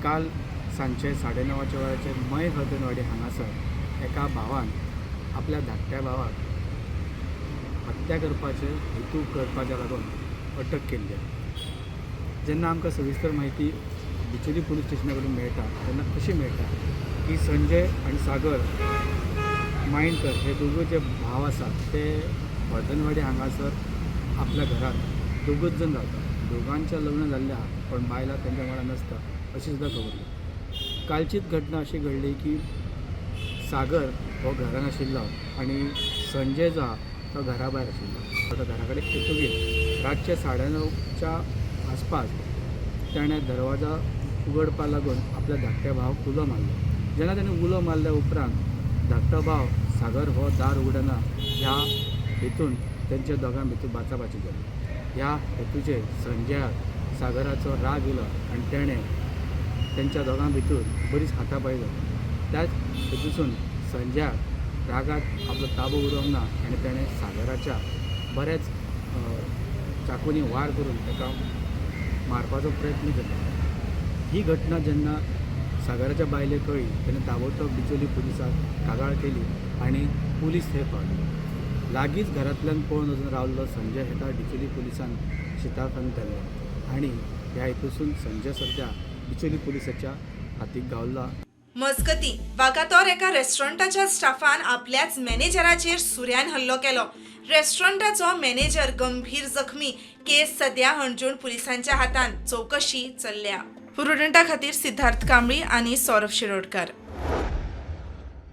काल सांजचे 9:30च्या वेळाचेर मय हळदणवाडी हांगासर एका भावान आपल्या धाकट्या भावाक हत्या करपाचे हेतू करपाच्या लागून अटक केल्ली आसा. जेन्ना आमकां सविस्तर म्हायती बिचोली पुलीस स्टेशना कडून मेळटा तेन्ना अशी मेळटा की संजय आनी सागर मायणकर हे दोगूय जे भाव आसात ते हळदणवाडी हांगासर आपल्या घरांत दोगूच जाण रावतात. दोगांचें लग्न जाल्लें आहा पण बायलां तेंच्या वांगडा नासता अशी सुद्दां खबर. कालचीच घटना अशी घडली की सागर हो घरान आशिल्लो आनी संजय जो आहा तो घरा भायर आशिल्लो. आतां घरा कडेन येतगीर रातचे 9:30च्या आसपास ताणें दरवाजा उगडपा लागून आपल्या धाकट्या भावाक उलो मारलो. जेन्ना ताणें उलो मारल्या उपरांत धाकटो भाव सागर हो दार उगडना ह्या हेतून तेंच्या दोगां भितर बाचाबाची जाली. ह्या हेतूचेर संजयाक सागराचो राग येयलो आनी तेणें तेंच्या दोगां भितर बरीच हातापाई जाली. त्याच हेतूसून संजयाक रागात आपलो ताबो उरोंक ना आनी तेणें सागराच्या बऱ्याच चाकूंनी वार करून ताका मारपाचो प्रयत्न केलो. ही घटना जेन्ना सागराच्या बायलेक कळ्ळी तेन्ना ताबडतोब बिचोली पुलिसांक कागाळ केली आनी पुलीस थंय पावले. लागींच घरांतल्यान पळून वचून रावल्लो संजय हेका बिचोली पुलिसान शिताफान धरलो आनी ह्या हेतूसून संजय सद्या बिचोली पुलिसाच्या हातीक गावला. मजगती वागातोर एका रेस्टॉरंटाच्या स्टाफान आपल्याच मॅनेजराचेर सुऱ्यान हल्लो केलो. रेस्टॉरंटाचो मॅनेजर गंभीर जखमी. केस सध्या हणजूण पुलिसांच्या हातांत, चवकशी चल्ल्या. प्रुडंटा खातीर सिद्धार्थ कांबळी आनी सौरभ शिरोडकर.